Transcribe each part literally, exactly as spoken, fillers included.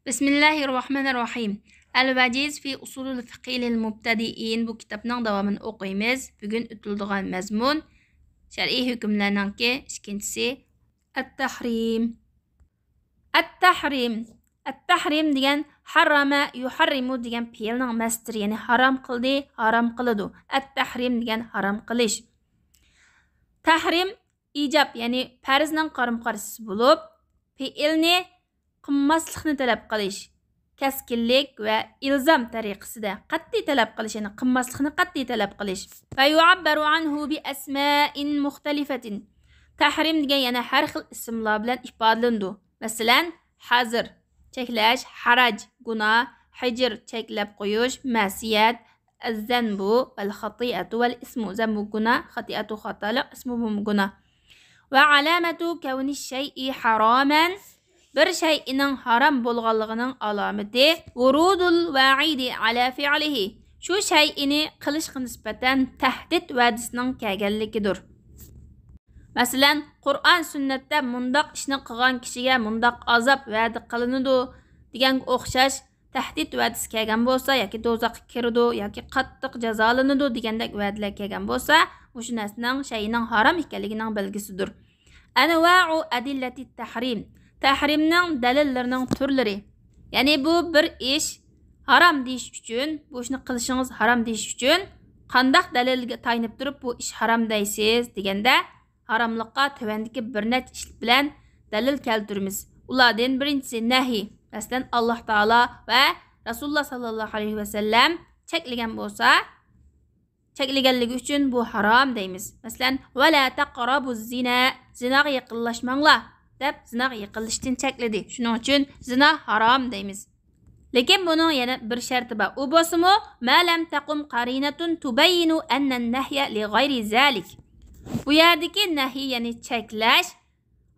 بىسمىللاھىررەھمانىررەھىم. ئەل ۋەجىز فى ئۇسۇلىل فىقھى لىل مۇبتەدىئىن، بۇ كىتابنىڭ داۋامىنى ئوقۇيمىز. بۈگۈن ئۆتۈلىدىغان مەزمۇن شەرئىي ھۆكۈملەرنىڭكى ئىككىنچىسى، ئەت-تەھرىم. ئەت-تەھرىم. ئەت-تەھرىم دېگەن ھەررەمە يۇھەررىمۇ دېگەن پېئىلنىڭ مەسدىرى، يەنى ھارام قىلدى، ھارام قىلىدۇ. ئەت-تەھرىم دېگەن ھارام قىلىش. تەھرىم ئىجاب، يەنى پەرزنىڭ قارىمۇقارشىسى بولۇپ، پېئىلنى قىلماسلىقنى تەلەپ قىلىش، كەسكىنلىك ۋە ئىلزام تەرىقىسىدە قەتئىي تەلەپ قىلىش، يەنى قىلماسلىقنى قەتئىي تەلەپ قىلىش. فيعبر عنه بأسماء مختلفة. تەھرىم دېگەن يەنە ھەر خىل ئىسىملار بىلەن ئىپادىلىنىدۇ. مەسىلەن، ھەزىر، چەكلەش، ھەرەج، گۇناھ، ھىجر، چەكلەپ قويۇش، مەسىيەت، الذنب والخطيئة والإثم، ذنب گۇناھ، خاتىئەتۇ خاتالىق، ئىسمۇ بۇمۇ گۇناھ. وعلامة كون الشيء حراما، بىر شەيئىنىڭ ھارام بولغانلىقىنىڭ ئالامىتى ورود الوعيد على فعله، شۇ شەيئىنى قىلىشقا نىسبەتەن تەھدىت ۋەدىسىنىڭ كەلگەنلىكىدۇر. مەسىلەن، قۇرئان سۈننەتتە مۇنداق ئىشنى قىلغان كىشىگە مۇنداق ئازاب ۋەدە قىلىنىدۇ دېگەنگە ئوخشاش تەھدىت ۋەدىسى كەلگەن بولسا، ياكى دوزاخقا كىرىدۇ، ياكى قاتتىق جازالىنىدۇ دېگەندەك ۋەدىلەر كەلگەن بولسا، مۇشۇ نەرسىنىڭ شەيئىنىڭ ھارام ئىكەنلىكىنىڭ بەلگىسىدۇر. أنواع أدلة التحريم، تەھرىمنىڭ دەلىللىرىنىڭ تۈرلىرى. يەنى بۇ بىر ئىش ھارام دېيىش ئۈچۈن، بۇ ئىشنى قىلىشىڭىز ھارام دېيىش ئۈچۈن قانداق دەلىلگە تايىنىپ تۇرۇپ بۇ ئىش ھارام دەيسىز دېگەندە، ھاراملىققا تۆۋەندىكى بىر نەچچە ئىش بىلەن دەلىل كەلتۈرىمىز. ئۇلاردىن بىرىنچىسى نەھى. مەسىلەن، ئاللاھ تائالا ۋە رەسۇلۇللاھ ساللاللاھۇ ئەلەيھى ۋەسەللەم چەكلىگەن بولسا، چەكلىگەنلىكى ئۈچۈن بۇ ھارام دەيمىز. مەسىلەن، ولا تقربوا الزنا، زىناغا يېقىنلاشماڭلار دەپ زىناغا يېقىنلىشىشتىن چەكلىدى. شۇنىڭ ئۈچۈن زىنا ھارام دەيمىز. لېكىن بۇنىڭ يەنە بىر شەرتى بار. ئۇ بولسىمۇ، ما لم تقم قرينة تبين أن النهي لغير ذلك. بۇ يەردىكى نەھى، يەنى چەكلەش،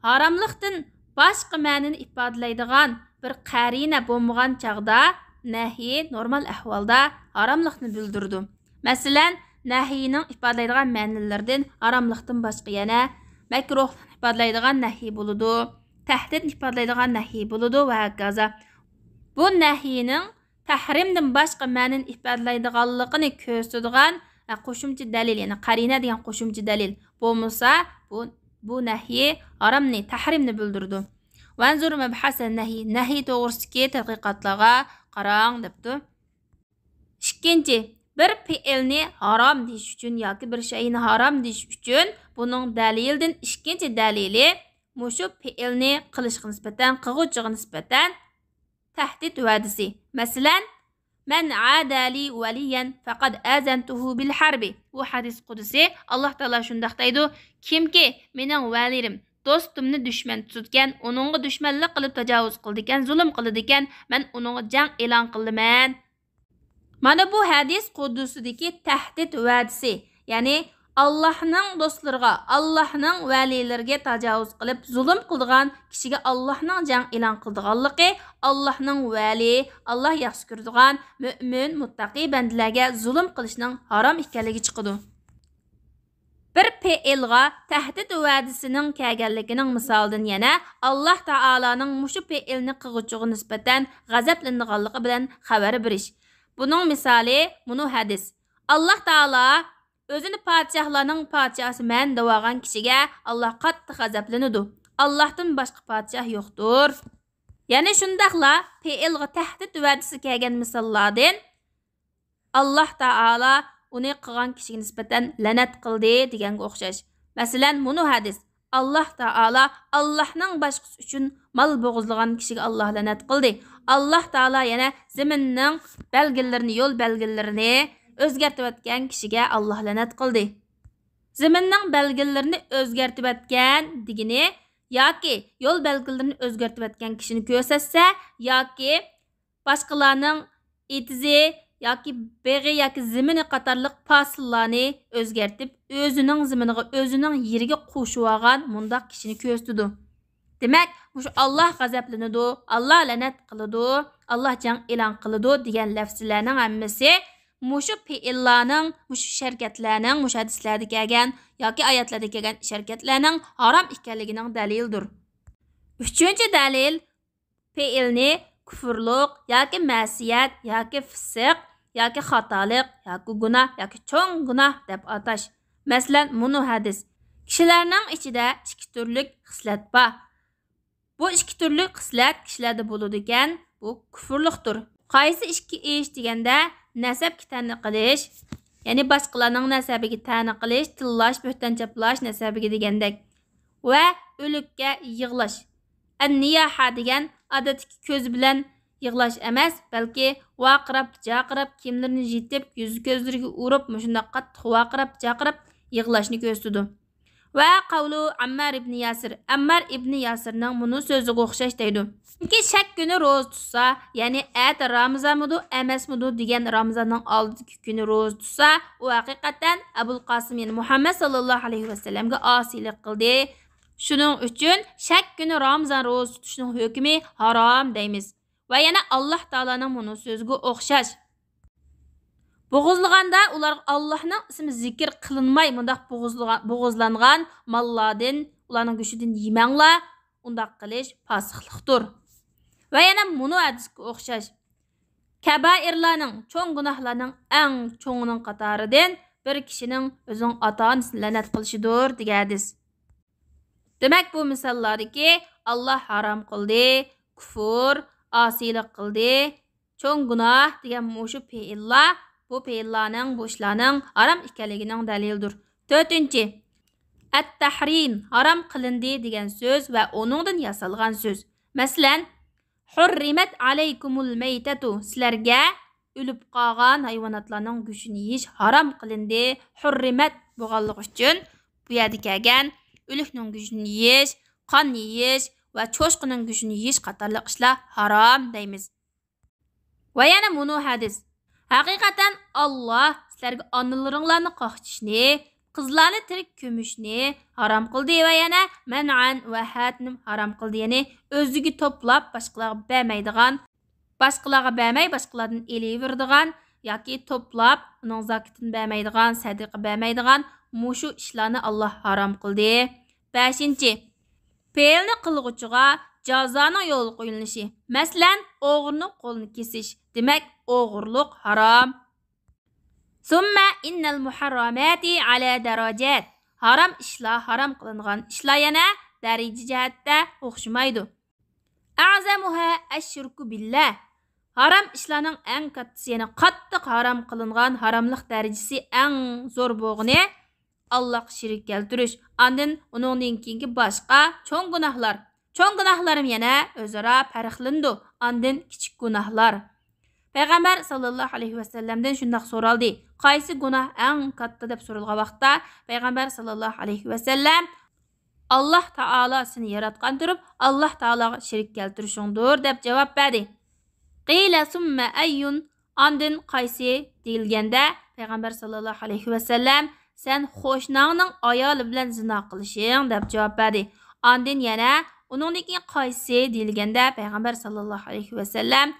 ھاراملىقتىن باشقا مەنىنى ئىپادىلەيدىغان بىر قەرىنە بولمىغان چاغدا نەھى نورمال ئەھۋالدا ھاراملىقنى بىلدۈرىدۇ. مەسىلەن، نەھىنىڭ ئىپادىلەيدىغان مەنىلىرىدىن ھاراملىقتىن باشقا يەنە مەكرۇھلۇقنى ئىپادىلەيدىغان نەھى بولىدۇ، تەھدىتنى ئىپادىلەيدىغان نەھى بولىدۇ ۋە ھاكازا. بۇ نەھىنىڭ تەھرىمدىن باشقا مەنىنى ئىپادىلەيدىغانلىقىنى كۆرسىتىدىغان، ھە، قوشۇمچە دەلىل، يەنى قەرىنە دېگەن قوشۇمچە دەلىل بولمىسا، بۇ، بۇ نەھى ھارامنى، تەھرىمنى بىلدۈرىدۇ. وانظر مبحث النهي، نەھى توغرىسىدىكى تەتقىقاتلارغا قاراڭ دەپتۇ. ئىككىنچى، بىر پېئىلنى ھارام دېيىش ئۈچۈن ياكى بىر شەيئىنى ھارام دېيىش ئۈچۈن بۇنىڭ دەلىلىدىن ئىككىنچى دەلىلى مۇشۇ پېئىلنى قىلىشقا نىسبەتەن، قىلغۇچىغا نىسبەتەن تەھدىت ۋەدىسى. مەسىلەن، من عادى لي وليا فقد آذنته بالحرب. بۇ ھەدىس قۇدسى، ئاللاھ تائالا شۇنداق دەيدۇ، كىمكى مېنىڭ ۋەلىيىم، دوستۇمنى دۈشمەن تۇتىدىكەن، ئۇنىڭغا دۈشمەنلىك قىلىپ تاجاۋۇز قىلىدىكەن، زۇلۇم قىلىدىكەن، مەن ئۇنىڭغا جەڭ ئېلان قىلىمەن. مانا بۇ ھەدىس قۇدسىدىكى تەھدىت ۋەدىسى، يەنى ئاللاھنىڭ دوستلىرىغا، ئاللاھنىڭ ۋەلىيلىرىگە تاجاۋۇز قىلىپ زۇلۇم قىلىدىغان كىشىگە ئاللاھنىڭ جەڭ ئېلان قىلىدىغانلىقى، ئاللاھنىڭ ۋەلى، ئاللاھ ياخشى كۆرىدىغان مۆمىن، مۇتتەقى بەندىلەرگە زۇلۇم قىلىشنىڭ ھارام ئىكەنلىكى چىقىدۇ. بىر پېئىلغا تەھدىت ۋەدىسىنىڭ كەلگەنلىكىنىڭ مىسالىدىن يەنە ئاللاھ تائالانىڭ مۇشۇ پېئىلنى قىلغۇچىغا نىسبەتەن غەزەپلىنىدىغانلىقى بىلەن خەۋەر بېرىش. بۇنىڭ مىسالى مۇنۇ ھەدىس. ئاللاھ تائالا ئۆزىنى پادىشاھلارنىڭ پادىشاھى مەن دەۋالغان كىشىگە ئاللاھ قاتتىق غەزەپلىنىدۇ. ئاللاھتىن باشقا پادىشاھ يوقتۇر. يەنە شۇنداقلا پېئىلغا تەھدىت ۋەدىسى كەلگەن مىساللاردىن، ئاللاھ تائالا ئۇنى قىلغان كىشىگە نىسبەتەن لەنەت قىلدى دېگەنگە ئوخشاش. مەسىلەن، مۇنۇ ھەدىس. ئاللاھ تائالا ئاللاھنىڭ باشقىسى ئۈچۈن مال بوغۇزلىغان كىشىگە ئاللاھ لەنەت قىلدى. ئاللاھ تائالا يەنە زېمىننىڭ بەلگىلىرىنى، يول بەلگىلىرىنى ئۆزگەرتىۋەتكەن كىشىگە ئاللاھ لەنەت قىلدى. زېمىننىڭ بەلگىلىرىنى ئۆزگەرتىۋەتكەن دېگىنى ياكى يول بەلگىلىرىنى ئۆزگەرتىۋەتكەن كىشىنى كۆرسەتسە، ياكى باشقىلارنىڭ ئېتىزى ياكى بېغى ياكى زېمىنى قاتارلىق پاسىللارنى ئۆزگەرتىپ، ئۆزىنىڭ زېمىنىغا، ئۆزىنىڭ يېرىگە قوشۇۋالغان مۇنداق كىشىنى كۆرسىتىدۇ. دېمەك، مۇشۇ ئاللاھ غەزەپلىنىدۇ، ئاللاھ لەنەت قىلىدۇ، ئاللاھ جەڭ ئېلان قىلىدۇ دېگەن لەفزىلەرنىڭ ھەممىسى مۇشۇ پېئىللارنىڭ، مۇشۇ ئىش ھەرىكەتلەرنىڭ، مۇشۇ ھەدىسلەردە كەلگەن ياكى ئايەتلەردە كەلگەن ئىش ھەرىكەتلەرنىڭ ھارام ئىكەنلىكىنىڭ دەلىلىدۇر. ئۈچىنچى دەلىل، پېئىلنى كۇفۇرلۇق ياكى مەسىيەت ياكى فىسىق ياكى خاتالىق ياكى گۇناھ ياكى چوڭ گۇناھ دەپ ئاتاش. مەسىلەن، مۇنۇ ھەدىس: كىشىلەرنىڭ ئىچىدە ئىككى تۈرلۈك خىسلەت بار. بۇ ئىككى تۈرلۈك خىسلەت كىشىلەردە بولىدىكەن، بۇ كۇفۇرلۇقتۇر. قايسى ئىككى ئىش دېگەندە، نەسەبكە تەنە قىلىش، يەنى باشقىلارنىڭ نەسەبىگە تەنە قىلىش، تىللاش، بۆھتان چاپلاش نەسەبىگە دېگەندەك، ۋە ئۆلۈككە يىغلاش. ئەننىياھە دېگەن ئادەتتىكى كۆز بىلەن يىغلاش ئەمەس، بەلكى ۋارقىراپ، جارقىراپ، كىيىملىرىنى يېتىپ، يۈز-كۆزلىرىگە ئۇرۇپ، مۇشۇنداق قاتتىق ۋارقىراپ، جارقىراپ يىغلاشنى كۆرسىتىدۇ. ۋە قەۋلۇ ئەممار ئىبنى ياسىر، ئەممار ئىبنى ياسىرنىڭ مۇنۇ سۆزىگە ئوخشاش دەيدۇ. چۈنكى شەك كۈنى روزا تۇتسا، يەنى ئەتە رامىزانمىدۇ، ئەمەسمىدۇ دېگەن رامىزاننىڭ ئالدىدىكى كۈنى روزا تۇتسا، ئۇ ھەقىقەتەن ئەبۇل قاسىم، يەنى مۇھەممەد ساللاللاھۇ ئەلەيھى ۋەسەللەمگە ئاسىيلىق قىلدى. شۇنىڭ ئۈچۈن شەك كۈنى رامىزان روزا تۇتۇشنىڭ ھۆكمى ھارام دەيمىز. ۋە يەنە ئاللاھ تائالانىڭ مۇنۇ سۆزىگە ئوخشاش. بوغۇزلىغاندا ئۇلارغا ئاللاھنىڭ ئىسمى زىكىر قىلىنماي، مۇنداق بوغۇزلىغان، بوغۇزلانغان ماللاردىن، ئۇلارنىڭ گۆشىدىن يېمەڭلار، ئۇنداق قىلىش پاسىقلىقتۇر. ۋە يەنە مۇنۇ ھەدىسكە ئوخشاش. كەبائىرلارنىڭ، چوڭ گۇناھلارنىڭ ئەڭ چوڭىنىڭ قاتارىدىن بىر كىشىنىڭ ئۆزىنىڭ ئاتا-ئانىسىنى لەنەت قىلىشىدۇر، دېگەن ھەدىس. دېمەك، بۇ مىساللاردىكى ئاللاھ ھارام قىلدى، كۇفۇر، ئاسىيلىق قىلدى، چوڭ گۇناھ دېگەن مۇشۇ پېئىللار، بۇ پېئىللارنىڭ، بۇ ئىشلارنىڭ ھارام ئىكەنلىكىنىڭ دەلىلىدۇر. تۆتىنچى، ئەت-تەھرىم، ھارام قىلىندى دېگەن سۆز ۋە ئۇنىڭدىن ياسالغان سۆز. مەسىلەن، ھۇررىمەت ئەلەيكۇمۇل مەيتەتۇ، سىلەرگە ئۆلۈپ قالغان ھايۋاناتلارنىڭ گۆشىنى يېيىش ھارام قىلىندى. ھۇررىمەت بولغانلىقى ئۈچۈن بۇ يەردە كەلگەن ئۆلۈكنىڭ گۆشىنى يېيىش، قان يېيىش ۋە چوشقىنىڭ گۆشىنى يېيىش قاتارلىق ئىشلار ھارام دەيمىز. ۋە يەنە مۇنۇ ھەدىس. ھەقىقەتەن ئاللاھ سىلەرگە ئانىلىرىڭلارنى قاقشىتىشنى، قىزلارنى تىرىك كۆمۈشنى ھارام قىلدى ۋە يەنە مەنئەن ۋە ھەتنىم ھارام قىلدى. يەنى ئۆزىگە توپلاپ باشقىلارغا بەرمەيدىغان، باشقىلارغا بەرمەي باشقىلاردىن ئېلىۋېرىدىغان ياكى توپلاپ ئۇنىڭ زاكىتىنى بەرمەيدىغان، سەدىقە بەرمەيدىغان مۇشۇ ئىشلارنى ئاللاھ ھارام قىلدى. بەشىنچى، پېئىلنى قىلغۇچىغا جازانىڭ يولغا قويۇلۇشى. مەسىلەن، ئوغرىنىڭ قولىنى كېسىش. دېمەك، ئوغرىلىق ھارام. ثم إن المحرمات على درجات. ھارام ئىشلار، ھارام قىلىنغان ئىشلار يەنە دەرىجە جەھەتتە ئوخشىمايدۇ. أعظمها الشرك بالله. ھارام ئىشلارنىڭ ئەڭ كاتتىسى، يەنى قاتتىق ھارام قىلىنغان ھاراملىق دەرىجىسى ئەڭ زور بولغىنى ئاللاھقا شېرىك كەلتۈرۈش. ئاندىن ئۇنىڭدىن كېيىنكى باشقا چوڭ گۇناھلار. چوڭ گۇناھلارمۇ يەنە ئۆزئارا پەرقلىنىدۇ. ئاندىن كىچىك گۇناھلار. پەيغەمبەر ساللاللاھۇ ئەلەيھى ۋەسەللەمدىن شۇنداق سورالدى، قايسى گۇناھ ئەڭ كاتتا دەپ سورالغان ۋاقىتتا، پەيغەمبەر ساللاللاھۇ ئەلەيھى ۋەسەللەم ئاللاھ تائالا سېنى ياراتقان تۇرۇپ، ئاللاھ تائالاغا شېرىك كەلتۈرۈشۈڭدۇر دەپ جاۋاب بەردى. قىلە سۇممە ئەييۇن، ئاندىن قايسى دېيىلگەندە، پەيغەمبەر ساللاللاھۇ ئەلەيھى ۋەسەللەم سەن قوشناڭنىڭ ئايالى بىلەن زىنا قىلىشىڭ دەپ جاۋاب بەردى. ئاندىن يەنە ئۇنىڭدىن كېيىن قايسى دېيىلگەندە، پەيغەمبەر ساللاللاھۇ ئەلەيھى ۋەسەللەم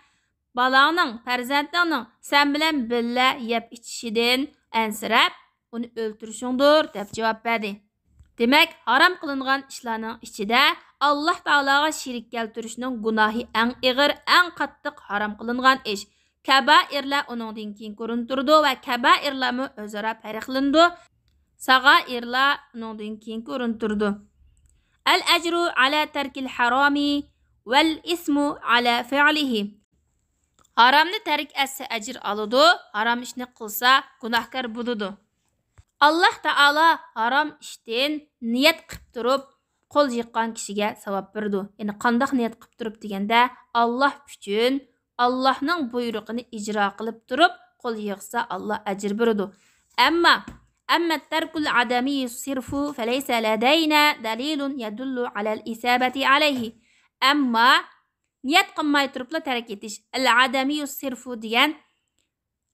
بالاڭنىڭ، پەرزەنتىڭنىڭ سەن بىلەن بىللە يەپ ئىچىشىدىن ئەنسىرەپ، ئۇنى ئۆلتۈرۈشۈڭدۇر دەپ جاۋاب بەردى. دېمەك، ھارام قىلىنغان ئىشلارنىڭ ئىچىدە ئاللاھ تائالاغا شېرىك كەلتۈرۈشنىڭ گۇناھى ئەڭ ئېغىر، ئەڭ قاتتىق ھارام قىلىنغان ئىش. كەبائىرلەر ئۇنىڭدىن كېيىنكى ئورۇندا تۇرىدۇ ۋە كەبائىرلارمۇ ئۆزئارا پەرقلىنىدۇ. ساغائىرلار ئۇنىڭدىن كېيىنكى ئورۇندا تۇرىدۇ. الأجر على ترك الحرام والإثم على فعله. ھارامنى تەرك ئەتسە ئەجىر ئالىدۇ، ھارام ئىشنى قىلسا گۇناھكار بولىدۇ. ئاللاھ تائالا ھارام ئىشتىن نىيەت قىپ تۇرۇپ قول يىغقان كىشىگە ساۋاب بېرىدۇ. يەنى قانداق نىيەت قىپ تۇرۇپ دېگەندە، ئاللاھ ئۈچۈن، ئاللاھنىڭ بۇيرۇقىنى ئىجرا قىلىپ تۇرۇپ قول يىغسا، ئاللاھ ئەجىر بېرىدۇ. ئەمما، أما الترك العدمي الصرف فليس لدينا دليل يدل على الإثابة عليه. ئەمما نىيەت قىلماي تۇرۇپلا تەرك ئېتىش، العدمي الصرف دېگەن،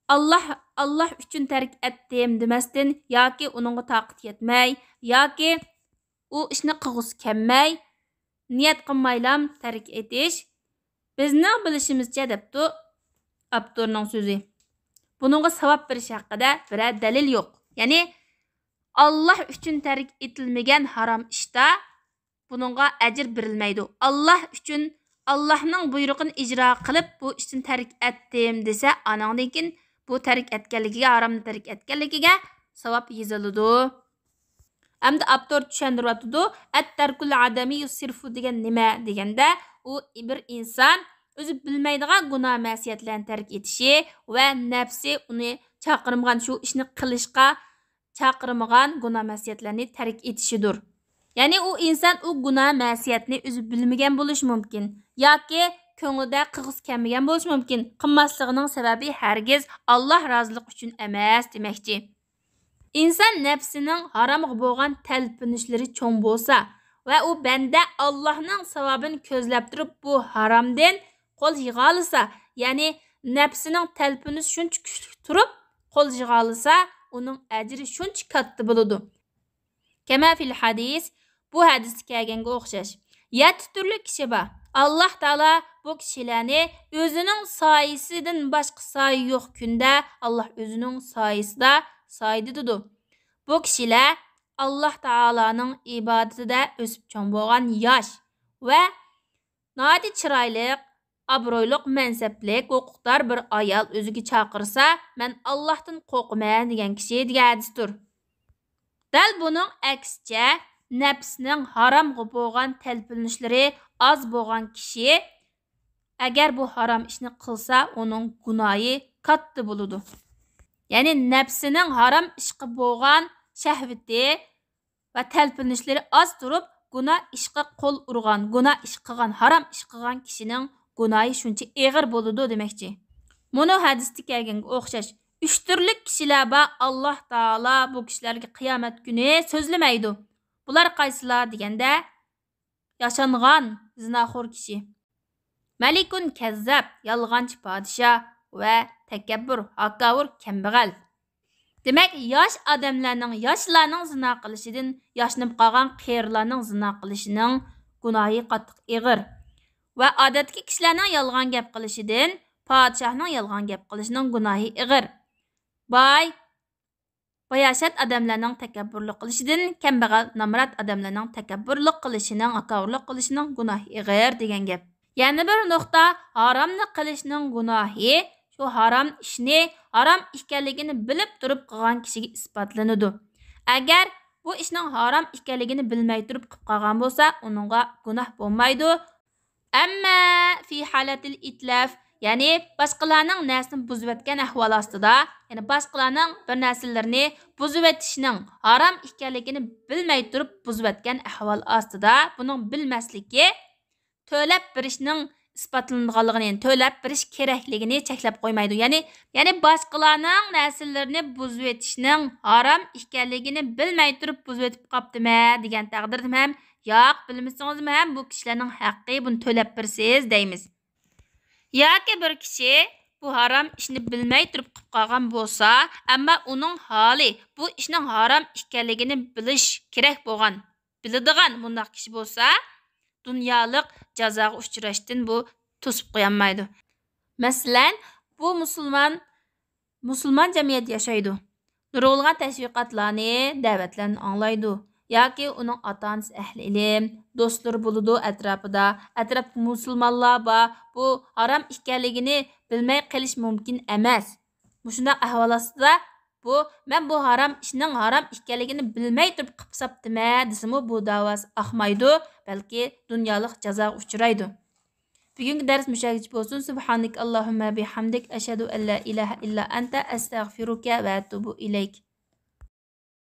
ئاللاھ، ئاللاھ ئۈچۈن تەرك ئەتتىم دېمەستىن، ياكى ئۇنىڭغا تاقىت يەتمەي، ياكى ئۇ ئىشنى قىلغۇسى كەلمەي، نىيەت قىلمايلام تەرك ئېتىش. بىزنىڭ بىلىشىمىزچە، دەپتۇ ئاپتورنىڭ سۆزى، بۇنىڭغا ساۋاب بېرىش ھەققىدە بىرەر دەلىل يوق. يەنى، ئاللاھ ئۈچۈن تەرك ئېتىلمىگەن ھارام ئىشتا بۇنىڭغا ئەجىر بېرىلمەيدۇ. ئاللاھ ئۈچۈن، ئاللاھنىڭ بۇيرۇقىنى ئىجرا قىلىپ، بۇ ئىشتىن تەرك ئەتتىم دېسە، ئانىڭدىن كېيىن بۇ تەرك ئەتكەنلىكىگە، ھارامنى تەرك ئەتكەنلىكىگە ساۋاب يېزىلىدۇ. ئەمدى ئاپتور چۈشەندۈرۈۋاتىدۇ، «ئەتتەركۇل ئادەمىي سىرفۇ» دېگەن نېمە دېگەندە، ئۇ بىر ئىنسان ئۆزى بىلمەيدىغان گۇناھ مەسىيەتلەرنى تەرك ئېتىشى ۋە نەپسى ئۇنى چاقىرمىغان، شۇ ئىشنى قىلىشقا چاقىرمىغان گۇناھ مەسىيەتلەرنى تەرك ئېتىشىدۇر. يەنى ئۇ ئىنسان ئۇ گۇناھ مەسىيەتنى ئۆزى بىلمىگەن بولۇشى مۇمكىن ياكى كۆڭلىدە قىلغۇسى كەلمىگەن بولۇشى مۇمكىن. قىلماسلىقىنىڭ سەۋەبى ھەرگىز ئاللاھ رازىلىقى ئۈچۈن ئەمەس دېمەكچى. ئىنسان نەپسىنىڭ ھارامغا بولغان تەلپۈنۈشلىرى چوڭ بولسا ۋە ئۇ بەندە ئاللاھنىڭ ساۋابىنى كۆزلەپ تۇرۇپ بۇ ھارامدىن قول يىغالىسا، يەنى نەپسىنىڭ تەلپۈنۈشى شۇنچە كۈچلۈك تۇرۇپ قول يىغالىسا، ئۇنىڭ ئەجرى شۇنچە كاتتا بولىدۇ. كەما فىل ھەدىس، بۇ ھەدىستە كەلگەنگە ئوخشاش. يەتتە تۈرلۈك كىشى بار. ئاللاھ تائالا بۇ كىشىلەرنى ئۆزىنىڭ سايىسىدىن باشقا سايە يوق كۈندە ئاللاھ ئۆزىنىڭ سايىسىدا سايىدىدۇ. بۇ كىشىلەر ئاللاھ تائالانىڭ ئىبادىتىدە ئۆسۈپ چوڭ بولغان ياش ۋە ناھايىتى چىرايلىق، ئابرۇيلۇق، مەنسەپلىك، ھوقۇقدار بىر ئايال ئۆزىگە چاقىرسا، مەن ئاللاھتىن قورقىمەن دېگەن كىشى دېگەن ھەدىستۇر. دەل بۇنىڭ ئەكسىچە، نەپسنىڭ ھارامغا بولغان تەلپۈنۈشلىرى ئاز بولغان كىشى، ئەگەر بۇ ھارام ئىشنى قىلسا، ئۇنىڭ گۇناھى كاتتا بولىدۇ. يەنى نەپسىنىڭ ھارام ئىشقا بولغان شەھۋىتى ۋە تەلپۈنۈشلىرى ئاز تۇرۇپ، گۇناھ ئىشقا قول ئۇرغان، گۇناھ ئىش قىلغان، ھارام ئىش قىلغان كىشىنىڭ گۇناھى شۇنچە ئېغىر بولىدۇ دېمەكچى. مۇنۇ ھەدىستە كەلگەنگە ئوخشاش، ئۈچ تۈرلۈك كىشىلەر بار، ئاللاھ تائالا بۇ كىشىلەرگە قىيامەت كۈنى سۆزلىمەيدۇ. بۇلار قايسىلار دېگەندە، ياشانغان زىناخور كىشى، مەلىكۇن كەززاب، يالغانچى پادىشاھ ۋە تەكەببۇر، ھاكاۋۇر، كەمبەغەل. دېمەك، ياش ئادەملەرنىڭ، ياشلارنىڭ زىنا قىلىشىدىن ياشىنىپ قالغان قېرىلارنىڭ زىنا قىلىشىنىڭ گۇناھى قاتتىق ئېغىر. ۋە ئادەتتىكى كىشىلەرنىڭ يالغان گەپ قىلىشىدىن پادىشاھنىڭ يالغان گەپ قىلىشىنىڭ گۇناھى ئېغىر. باي، باياشات ئادەملەرنىڭ تەكەببۇرلۇق قىلىشىدىن كەمبەغەل، نامرات ئادەملەرنىڭ تەكەببۇرلۇق قىلىشىنىڭ، ھاكاۋۇرلۇق قىلىشىنىڭ گۇناھى ئېغىر دېگەن گەپ. يەنە بىر نۇقتا، ھارامنى قىلىشنىڭ گۇناھى شۇ ھارام ئىشنى ھارام ئىكەنلىكىنى بىلىپ تۇرۇپ قىلغان كىشىگە ئىسپاتلىنىدۇ. ئەگەر بۇ ئىشنىڭ ھارام ئىكەنلىكىنى بىلمەي تۇرۇپ قىلىپ قالغان بولسا، ئۇنىڭغا گۇناھ بولمايدۇ. ئەمما في حالة الإتلاف، يەنى باشقىلارنىڭ نەرسىنى بۇزۇۋەتكەن ئەھۋال ئاستىدا، يەنى باشقىلارنىڭ بىر نەرسىلىرىنى بۇزۇۋېتىشنىڭ ھارام ئىكەنلىكىنى بىلمەي تۇرۇپ بۇزۇۋەتكەن ئەھۋال ئاستىدا، بۇنىڭ بىلمەسلىكى تۆلەپ بېرىشنىڭ ئىسپاتلىنىدىغانلىقىنى، تۆلەپ بېرىش كېرەكلىكىنى چەكلەپ قويمايدۇ. يەنى، يەنى باشقىلارنىڭ نەرسىلىرىنى بۇزۇۋېتىشنىڭ ھارام ئىكەنلىكىنى بىلمەي تۇرۇپ بۇزۇۋېتىپ قاپتىمەن دېگەن تەقدىردىمۇ ھەم، ياق، بىلمىسىڭىزمۇ ھەم بۇ كىشىلەرنىڭ ھەققى، بۇنى تۆلەپ بېرىسىز دەيمىز. ياكى بىر كىشى بۇ ھارام ئىشنى بىلمەي تۇرۇپ قىلىپ قالغان بولسا، ئەمما ئۇنىڭ ھالى بۇ ئىشنىڭ ھارام ئىكەنلىكىنى بىلىش كېرەك بولغان، بىلىدىغان مۇنداق كىشى بولسا، دۇنيالىق جازاغا ئۇچراشتىن بۇ توسۇپ قويالمايدۇ. مەسىلەن، بۇ مۇسۇلمان، مۇسۇلمان جەمئىيەت ياشايدۇ. نۇرغۇنلىغان تەشۋىقاتلارنى، دەۋەتلەرنى ئاڭلايدۇ. ياكى ئۇنىڭ ئاتا-ئانىسى ئەھلى ئىلىم، دوستلىرى بولىدۇ ئەتراپىدا. ئەتراپتا مۇسۇلمانلار بار. بۇ ھارام ئىكەنلىكىنى بىلمەي قېلىش مۇمكىن ئەمەس. مۇشۇنداق ئەھۋال ئاستىدا بۇ، مەن بۇ ھارام ئىشنىڭ ھارام ئىكەنلىكىنى بىلمەي تۇرۇپ قىلىپ ساپتىمەن دېسىمۇ، بۇ داۋاسى ئاقمايدۇ، بەلكى دۇنيالىق جازاغا ئۇچرايدۇ. بۈگۈنكى دەرس مۇشۇ يەرگىچە بولسۇن. سبحانك اللهم بحمدك، أشهد أن لا إله إلا أنت، أستغفرك وأتوب إليك.